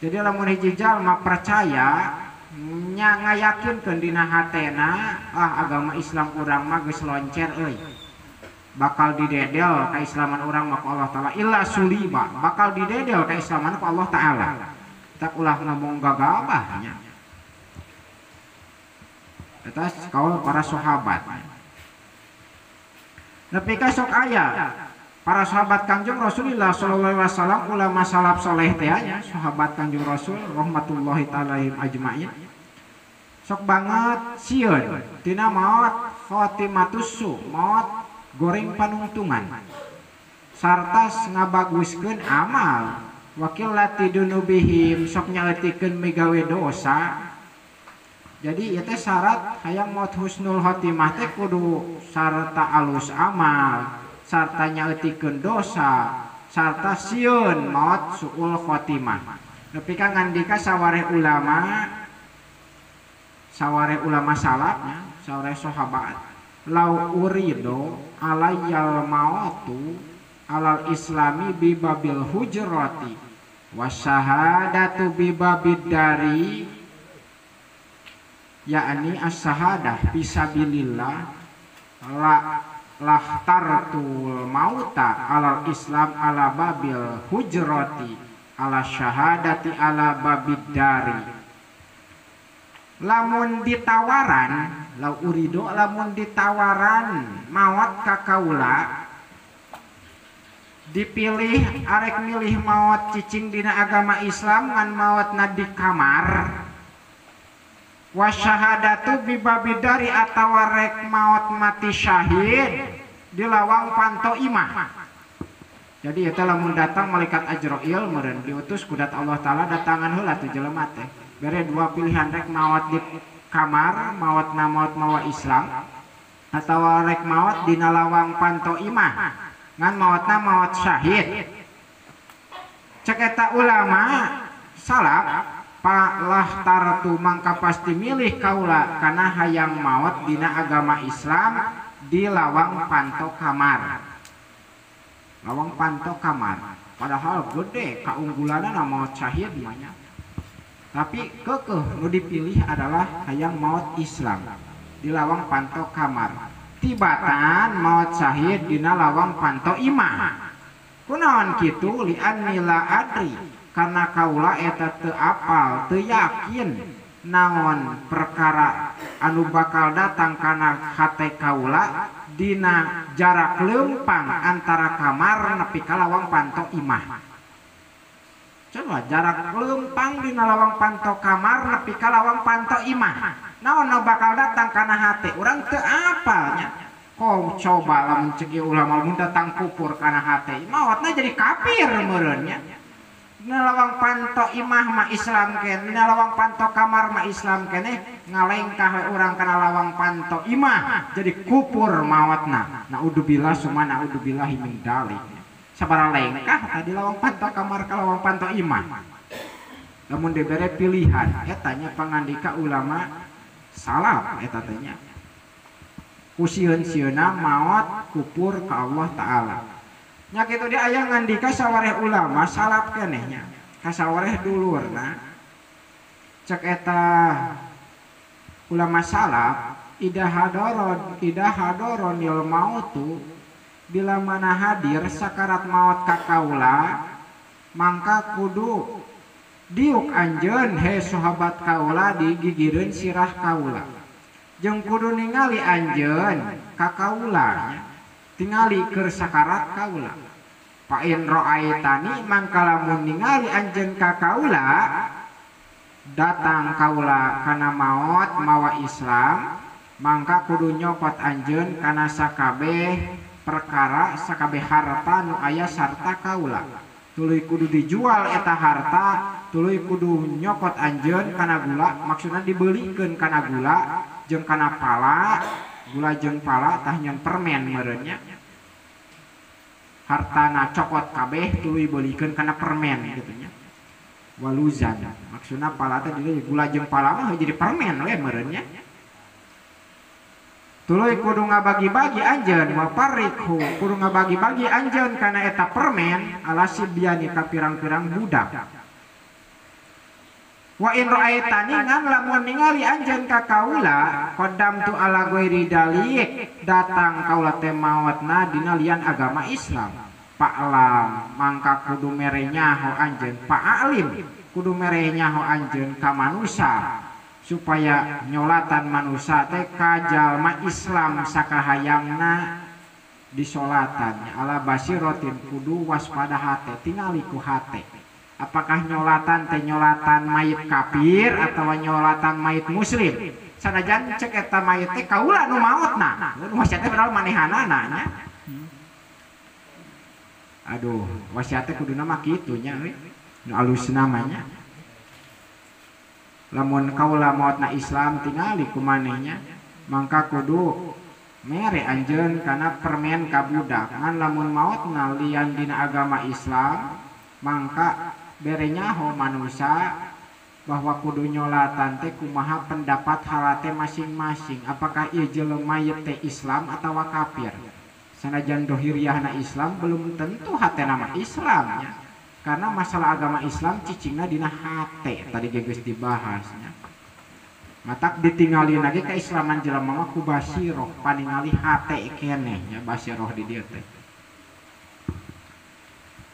Jadi lamun hiji jalma percaya nya ngayakinkeun dina hatena ah agama Islam urang mah geus loncer euy bakal didedel kaislaman urang mah ku Allah taala illa suliba bakal didedel kaislaman ku Allah taala. Tak ulah ngomong gagabah nya. Eta kaul para sahabat. Nepi ka sok aya para sahabat Kangjeng Rasulullah sallallahu alaihi wasallam ulama salaf soleh teh nya sahabat Kangjeng Rasul rahmatullahi taala ajmain. Sok banget sieun tina maot khotimatus su maot goreng panungtungan sarta ngabaguskeun amal wakil lati dunubihim sok nyaeutikeun migawe dosa. Jadi ieu teh syarat hayang maot husnul khotimah teh kudu sarta alus amal sarta nyaeutikeun dosa sarta sieun maot suul khotimah. Nepi ka ngandika sawareh ulama salafnya sawareh sahabat lau urido alayyal mautu alal islami bibabil hujrati wasyahadatu bibabid dari yakni as-syahadah fisabilillah la lahtartul mauta alal Islam ala babil hujrati ala syahadati ala babid dari. Lamun ditawaran lau urido lamun ditawaran maot ka kaula dipilih arek milih maot cicing dina agama Islam ngan maotna di kamar wasyahadatu bibabidari atawa rek maot mati syahid di lawang panto imah. Jadi eta lamun datang malaikat Ajrail meureun diutus kudat Allah Taala datangan heula tuh jelema teh. Bere dua pilihan rek maot di kamar maotna maot mawa Islam atawa rek maot dina lawang panto imah ngan maotna maot syahid. Cek eta ulama salaf lah tartu mangka pasti milih kaula karena hayang maot dina agama Islam di lawang panto kamar. Lawang panto kamar padahal gede keunggulanna maot syahid mah. Tapi kekeh nu dipilih adalah hayang maot Islam di lawang panto kamar. Tibatan maot syahid dina lawang panto imah. Kunaon kitu lian nila adri karena kaula eta teu apal teu yakin naon perkara anu bakal datang kana hate kaula dina jarak leumpang antara kamar nepi ka lawang panto imah. Coba jarak leumpang dina lawang panto kamar nepi ka lawang panto imah. Naon nu bakal datang kana hate urang teu apal nya. Kau coba lamun ceuk ulama mun datang kupur kana hate maotna jadi kafir meureun nya. Dina lawang panto imah mah Islam keneh, dina lawang panto kamar mah Islam keneh, ngalengkah we urang kana lawang panto imah jadi kupur maotna. Naudzubillah summa naudzubillahi min dzalik. Sabaraha lengkah tadi lawang panto kamar ka lawang panto imah. Lamun dibere pilihan eta nya pangandika ulama salaf eta teh nya. Ku sieun-sieunna maot kupur ka Allah Taala. Nya kitu dia aya ngandika sawareh ulama salaf keneh nya kasawareh dulurna cek eta ulama salaf ida hadoronil mautu bila mana hadir sakarat maut ka kaula mangka kudu diuk anjeun he sahabat kaula digigireun sirah kaula jeung kudu ningali anjeun ka kaula tingali keur sakarat kaula. Fa in ra'aitani mangka lamun ningali anjeun ka kaula datang kaula kana maot mawa Islam mangka kudu nyokot anjeun kana sakabeh perkara sakabeh harta nu aya sarta kaula tuluy kudu dijual eta harta tuluy kudu nyokot anjeun kana gula maksudna dibelikeun kana gula jeung kana pala gula jeung pala tah nyeun permen meureun nya hartana cokot kabeh tuluy beulikeun kana permen kitu nya waluzan maksudna pala teh gula jeung pala mah jadi permen we meureun nya tuluy kudu ngabagi-bagi anjeun wa parikhu kudu ngabagi-bagi anjeun kana eta permen ala sibyani ka pirang-pirang budak. Wa in ra'aitani ngan lamun ningali anjeun ka kaula qaddamtu ala ghairi dalik datang kaula teh maotna dina lian agama Islam pa'lam mangka kudu mere nyaho anjeun pa'alim kudu mere nyaho anjeun ka manusa supaya nyolatan manusa teh ka jalma Islam sakahayangna disolatan ala basiratin kudu waspada hate tingali ku hate. Apakah nyolatan teh nyolatan mayit kafir atau nyolatan mayit muslim? Sanajan cek eta mayit teh kaula nu maotna. Nu wasiat teh padahal manehanana nya. Aduh, wasiat teh kuduna mah kitu nya euy. Nu alusna mah nya. Lamun kaula maotna Islam tingali ku maneh nya, mangka kudu mere anjeun kana permen ka budak. Ngan lamun maotna lian dina agama Islam, mangka bere nyaho manusia bahwa kudu nyolatan teh kumaha pendapat halate masing-masing apakah ieu jelema ieu teh Islam atawa kafir sanajan dohiriahna Islam belum tentu hatena mah Islam nya karena masalah agama Islam cicingna dina hate tadi geus dibahasnya. Matak ditingali lagi keislaman jelema mah ku basiroh paningali hate keneh nya basiroh di dieu teh.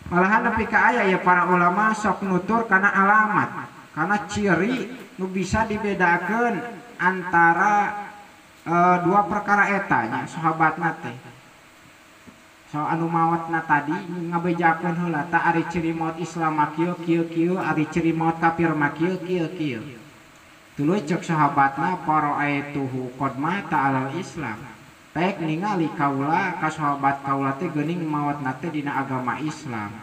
Malahan nepi ka aya ya para ulama sok nutur kana alamat, kana ciri nu bisa dibedakeun antara dua perkara eta nya sahabatna teh. So anu maotna tadi ngabejakeun heula ta ari ciri maot Islam mah kieu kieu kieu, ari ciri maot kafir mah kieu kieu kieu. Tuluy cek sahabatna para'aituhu qad mata alal Islam. Pek ningali kaula ka sahabat kaula teh geuning maotna teh dina agama Islam.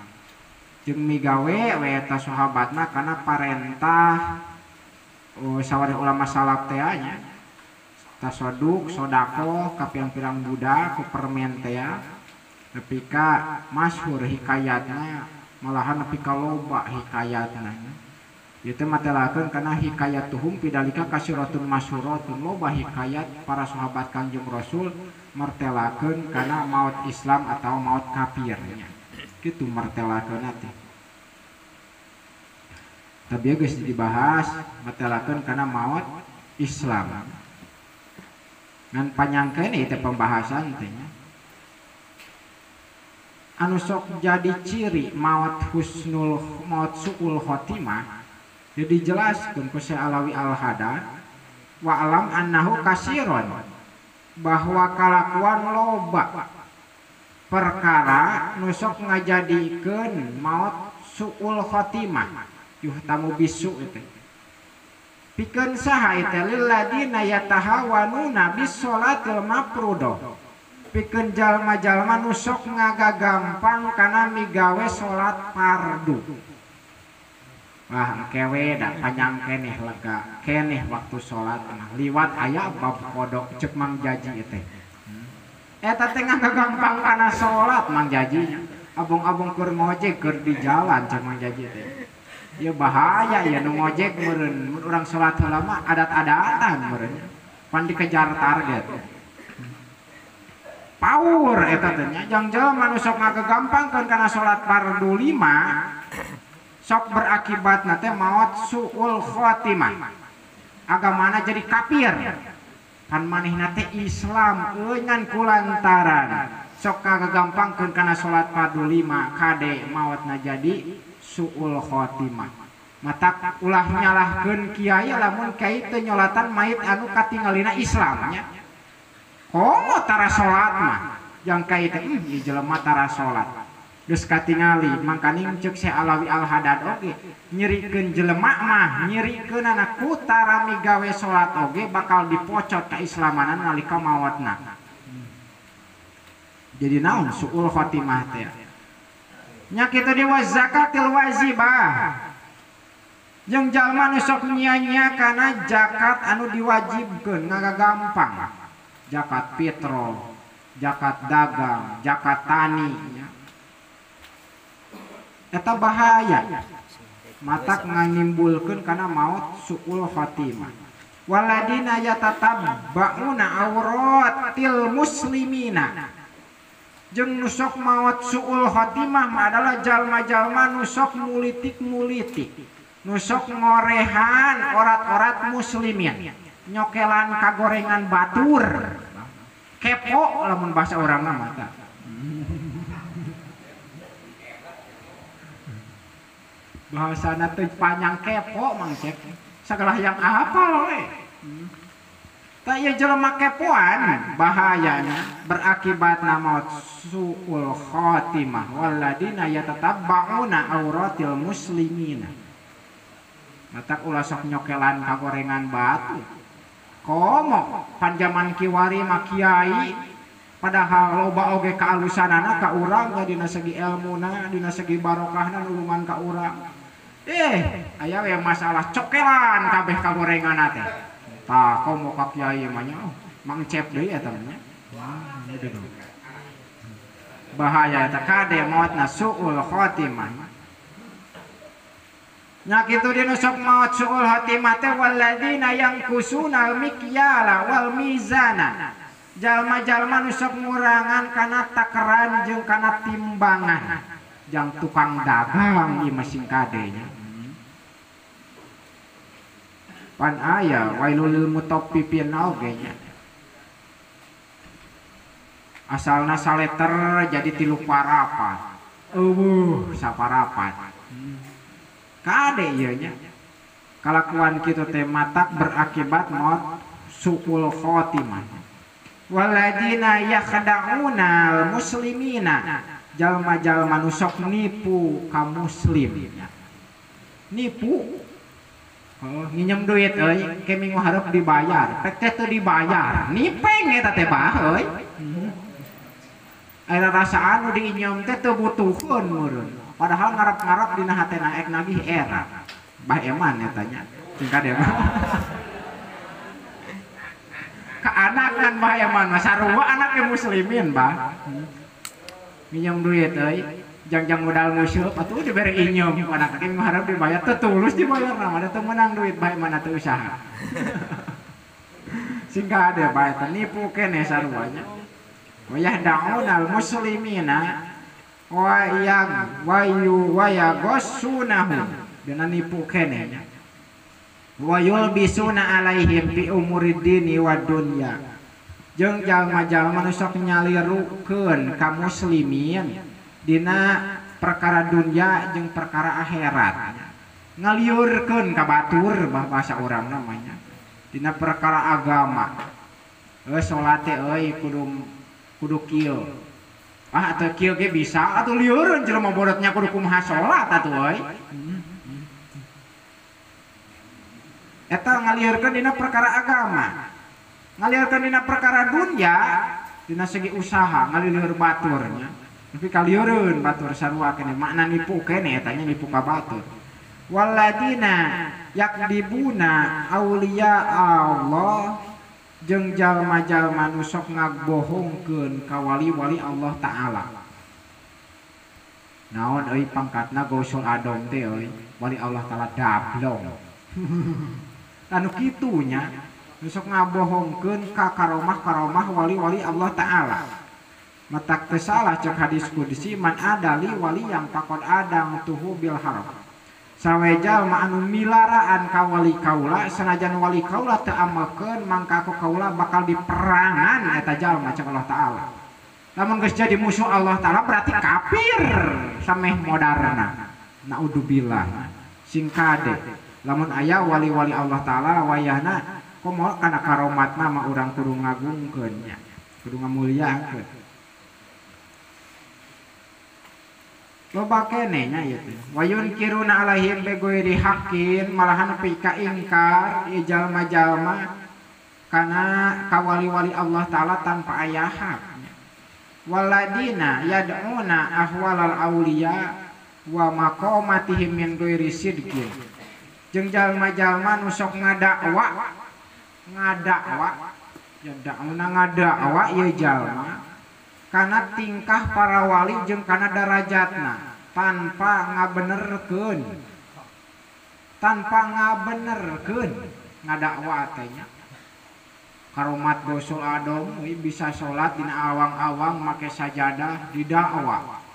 Jeung migawe we eta sahabatna kana parentah sawareh ulama salaf teh nya. Tasoduk, sodakoh ka pirang-pirang budak ku permen teh nepi ka masyhur hikayatna, malahan nepi ka loba hikayatna. Ieu teh matelakeun kana hikayatuhum pidalika kasiratun masyhuratun, loba hikayat para sahabat Kangjeng Rasul martelakeun kana maut Islam atau maut kafir nya. Kitu martelakeunna teh. Tapi geus dibahas martelakeun kana maut Islam. Ngan panjang keneh teh pembahasan teh nya. Anu sok jadi ciri maut husnul maut suul khotimah jadi jelaskeun ku Syekh Alawi Al-Haddad wa alam annahu kasiron bahwa kalakuan loba perkara nu sok ngajadikeun maut suul khotimah yuhtamu bisu teh pikeun saha eta lil ladina yatahawanuna bis sholatil mafrudoh pikeun jalma-jalma nu sok ngagagampang kana migawe salat fardu. Wah kewe da panjang keneh lega keneh waktu salat mah liwat aya bab kodok cek Mang Jaji teh. Eta teh ngagampang kana salat Mang Jaji abong-abong keur ngojek keur di jalan cek Mang Jaji teh. Ya bahaya ya nu ngojek meureun mun urang salat heula mah adat-adatan meureun pan dikejar target. Paur eta teh nya jang jelema nu sok ngagampangkeun kana salat fardu 5 sok berakibatna teh maot suul khotimah. Agamana jadi kafir. Pan manehna teh Islam euy ngan kulantaran sok kagagampangkeun kana salat fardu 5 kade maotna jadi suul khotimah. Matak ulah nyalahkeun kiai lamun kiai teu nyolatan mayit anu katingalina Islam nya. Komo tara salat mah jang kiai teh ieu jelema tara salat. Geus katingali mangkaning ceuk Syekh Alawi Al-Haddad oge nyerikeun jelema mah nyerikeunana ku tara migawe salat oge bakal dipocot kaislamanan nalika maotna. Jadi naon suul khotimah teh nya kitu di wazakatil wajibah jeung jalma nu sok nyia-nyia kana zakat anu diwajibkeun ngagagampang zakat fitrah, zakat dagang, zakat tani nya. Eta bahaya matak nganimbulkeun kana maut suul khotimah. Waladina yatatabba'una auratil muslimina jeung nu sok maot suul khotimah mah adalah jalma-jalma nu sok mulitik-mulitik, nu sok ngorehan orat-orat muslimin, nyokelan kagorengan batur, kepo lamun bahasa urang mah tah. Bahasana teh panjang kepo Mang Cep segala yang apal we. Tah ieu jelema kepoan bahayana berakibat maut suul khotimah waladina yatatabba'una auratil muslimina. Matak ulah sok nyokelan kagorengan batu. Komo panjaman kiwari mah kiai padahal loba oge kaalusanana ka urang dina segi elmuna dina segi barokahna nulungan ka urang. Aya we masalah cokelan kabeh kagorengan teh. Tah komo ka kiai mah nya Mang Cep deui eta mah nya. Bahaya eta kade maotna suul khotimah. Nya kitu dina sok maot suul khotimah teh waladina yangkusunal mikyala wal mizana. Jalma-jalma nu sok ngurangan kana takeran jeung kana timbangan. Jang tukang dagang ieu mah sing kade nya. Pan aya wailul lil mutaffifin oge nya. Asalna saleter jadi 3 parapat. Eueuh saparapat. Kade ieu nya. Kalakuan kitu teh matak berakibat maut suul khotimah. Waladina yakhda'unal muslimina jalma-jalma nu sok nipu ka muslim. Nipu. Oh, nginjem duit euy, ke minggu hareup dibayar. Pek teh teu dibayar. Nipeng eta teh bah euy. Aya rasaan nu diinjem teh teu butuheun meureun. Padahal ngarep-ngarep dina hatena ek nagih era. Bah eman eta nya. Cing kade mah. Kaanakan bah eman mah sarua anake muslimin bah. Minjem duit euy. Jang-jang modal musuh atuh dibere inyum anak teh mengharap dibayar teu tulus dibayar mah da teu meunang duit bae mana teu usaha. Sing kade bae teh nipu keneh sarua nya. Wa yahda'unal muslimina wa yag wa yu wa yaghassunahum dina nipu keneh nya. Wa yulbisuna alaihim bi umuridini wa dunya. Jeung jalma-jalma nu sok nyalirukeun ka muslimin dina perkara dunia jeung perkara akhirat ngaliurkeun ka batur bahasa urang namanya dina perkara agama euy salat teh euy kudu kieu ah atuh kieu ge bisa atuh lieureun jelema bodotnya kudu kumaha salat atuh euy eta ngaliurkeun dina perkara agama ngaliurkeun dina perkara dunia dina segi usaha ngalieur baturnya. Tapi kaliureun batur sarua keneh makna nipu keneh eta nya nipu ka batur. Waladina yakdibuna auliya Allah jeung jalma-jalma nu sok ngabohongkeun ka wali-wali Allah Ta'ala. Naon euy pangkatna Gausul Adom teh euy, wali Allah Ta'ala dablong. Anu kitu nya nu sok ngabohongkeun ka karomah-karomah wali-wali Allah Ta'ala. Matak teu salah cek hadis qudsi man adali waliyang faqad adang tuhu bil haram. Sawe jalma anu milaraan ka wali kaula sanajan wali kaula teu amalkeun mangka ku kaula bakal diperangan eta jalma cek Allah Ta'ala. Lamun geus jadi musuh Allah Ta'ala berarti kafir sameh modarna. Naudzubillah. Sing kade lamun aya wali-wali Allah Ta'ala wayahna komo kana karomatna mah urang kudu ngagungkeun nya, kudu ngamuliakeun. Loba keneh nya ieu teh. Wa yunkiruna alaihim bighairi haqqin malahan nepi ka ingkar ieu jalma-jalma kana ka wali-wali Allah Ta'ala tanpa aya hak. Waladina yad'una ahwalal auliya wa maqamatihim min ghairi sidqin. Jeung jalma-jalma nu sok ngadakwa yad'una ngadakwa ieu jalma kana tingkah para wali jeung kana darajatna tanpa ngabenerkeun ngadakwa teh nya. Karomat Gausul Adom euy bisa salat dina awang-awang make sajadah didakwa.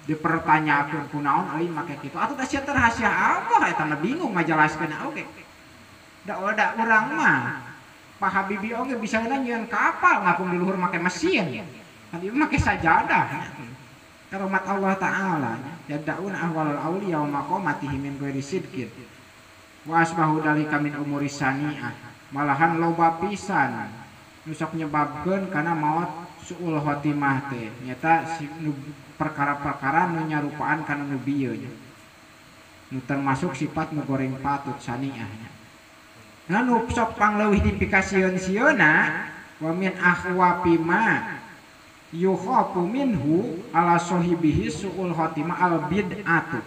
Dipertanyakeun kunaon euy make kitu atuh teh sia rahasia Allah eta mah bingung ngajelaskeun oge. Da urang mah Pak Habibie oge bisa nyieun kapal ngapung di luhur make mesin. Tapi make sajadah. Karomat Allah Ta'ala yad'una ahwalal auliya wa maqamatihim min ghairi sidqin. Wa asbahu dalika min umuri sani'ah. Malahan loba pisan nu sok nyebabkeun kana maot suul khotimah teh nyata perkara-perkara nu nyarupaan kana nu bieu nya. Nu termasuk sifat nu goreng patut sani'ah nya. Nah nu sok pangleuwih dipikasieun-sieuna wa min akhwafi ma yukhafu minhu ala sahibihi suul khotimah al bid'atu.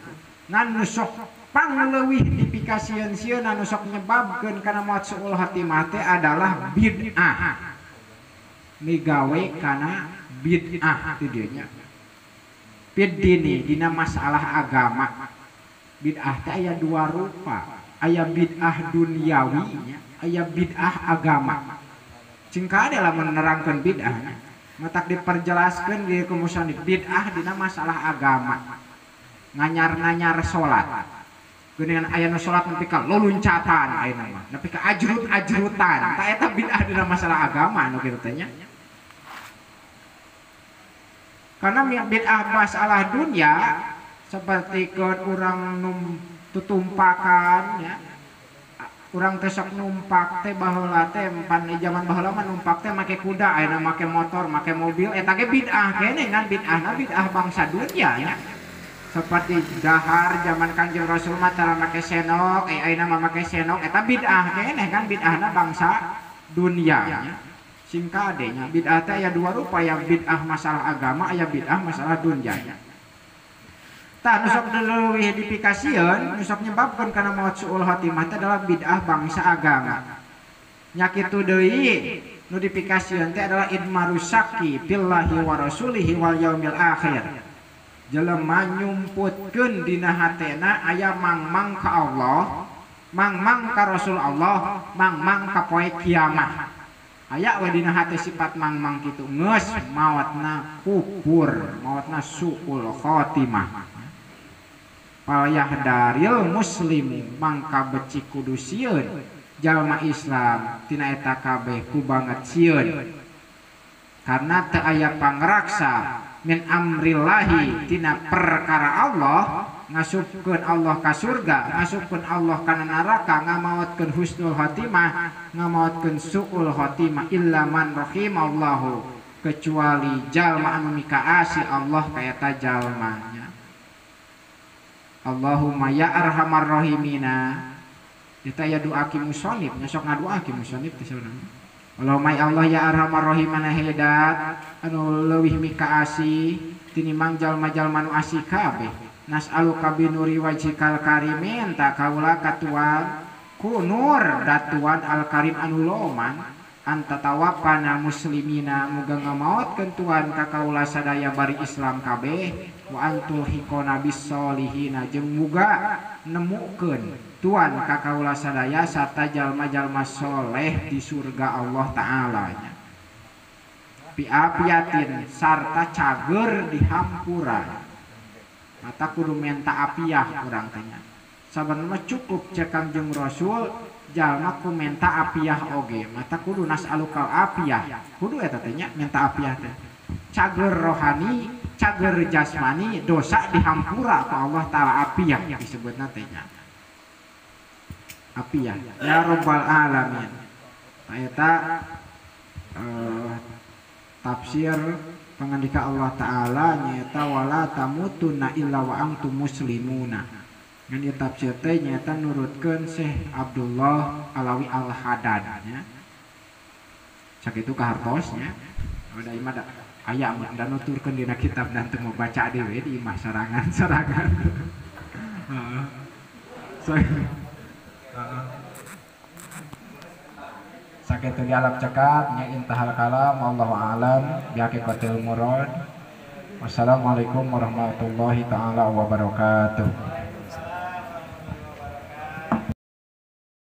Ngan nu sok pangleuwih dipikasieun-sieuna nu sok nyebabkeun kana maot suul khotimah teh adalah bid'ah. Migawe kana bid'ah teh dieu nya. Bid'ah dina masalah agama. Bid'ah teh aya dua rupa. Aya bid'ah duniawi, aya bid'ah agama. Cing kade lamun nerangkeun bid'ah, matak diperjelaskeun di kumusani bid'ah dina masalah agama. Nganyar-nganyar salat. Geuningan aya nu salat nepi ka loluncatan ayeuna mah, nepi ka ajrut-ajrutan. Tah eta bid'ah dina masalah agama anu kitu teh nya. Karena bid'ah masalah dunia seperti keun urang num tutumpakan ya. Urang teh sok numpak teh baheula teh pan di zaman baheula mah numpak teh make kuda, ayeuna make motor, make mobil, eta ge bid'ah keneh kan, bid'ahna bid'ah bangsa dunia nya. Seperti dahar zaman Kanjeng Rasul mah tara make senok, ayeuna mah make senok, eta bid'ah keneh kan, bid'ahna bangsa dunia nya. Sing kade nya bid'ah teh aya dua rupa, aya bid'ah masalah agama, aya bid'ah masalah dunia nya. Tah nu sok leuwih dipikasieun, nu sok nyebabkeun kana maot suul khotimah teh adalah bid'ah bangsa agama. Nya kitu deui nu dipikasieun teh adalah idmaru syakki billahi wa rasulihi wal yaumil akhir. Jelema nyumputkeun dina hatena aya mangmang ka Allah, mangmang ka Rasul Allah, mangmang ka poe kiamah. Aya we dina hate sifat mangmang kitu geus maotna kufur, maotna suul khotimah. Palyahdaril muslimu mangka becik kudu sieun jalma Islam tina eta kabeh ku banget sieun karena teu aya pangraksa min amrillahi tina perkara Allah, ngasupkeun Allah ka surga, ngasupkeun Allah kana neraka, ngamaotkeun husnul khotimah, ngamaotkeun suul khotimah illa man rahimallahu, kecuali jalma anu mikaasi Allah ka eta jalma. Allahumma ya arhamar rahimina. Eta aya doa ki musonib, nya sok ngadoa ki musonib teh saurang. Allahumma ya Allah ya arhamar rahimana hedat anu leuwih mikaasi tinimang jalma-jalma nu asih kabeh. Nas'aluka binuri wajhikal karimin ta kaula katuan ku nur datuan al karim anu loman anta tawaffana muslimina muga ngamaotkeun tuan ka kaula sadaya bari Islam kabeh wa antul hikona bisolihina jeung muga nemukeun tuan ka kaula sadaya sarta jalma-jalma soleh di surga Allah taala nya. Piapiatin sarta cager di hampura. Mata kudu menta apiah urang teh nya. Sabarna cukup cek Kangjeng Rasul jalma ku menta apiah oge, mata kudu nas'alukal apiah. Kudu eta teh nya menta apiah teh. Cager rohani, cager jasmani, dosa dihampura ku Allah taala apiah disebutna teh nya. Apiah ya rabbal alamin. Eta tafsir pangandika Allah taala nyaeta wala tamutunna illa wa antum muslimuna. Ngan ieu tafsir teh nyaeta nurutkeun Syekh Abdullah Alawi Al-Haddad nya. Sakitu kahartos nya. Da imah da aya mah da nuturkeun dina kitab dan teu mabaca deui di imah sorangan-sorangan. Heeh. Sakitu di alap cekap nya intahal kalam wallahu a'lam bi haqiqatil murad. Wassalamualaikum warahmatullahi taala wabarakatuh.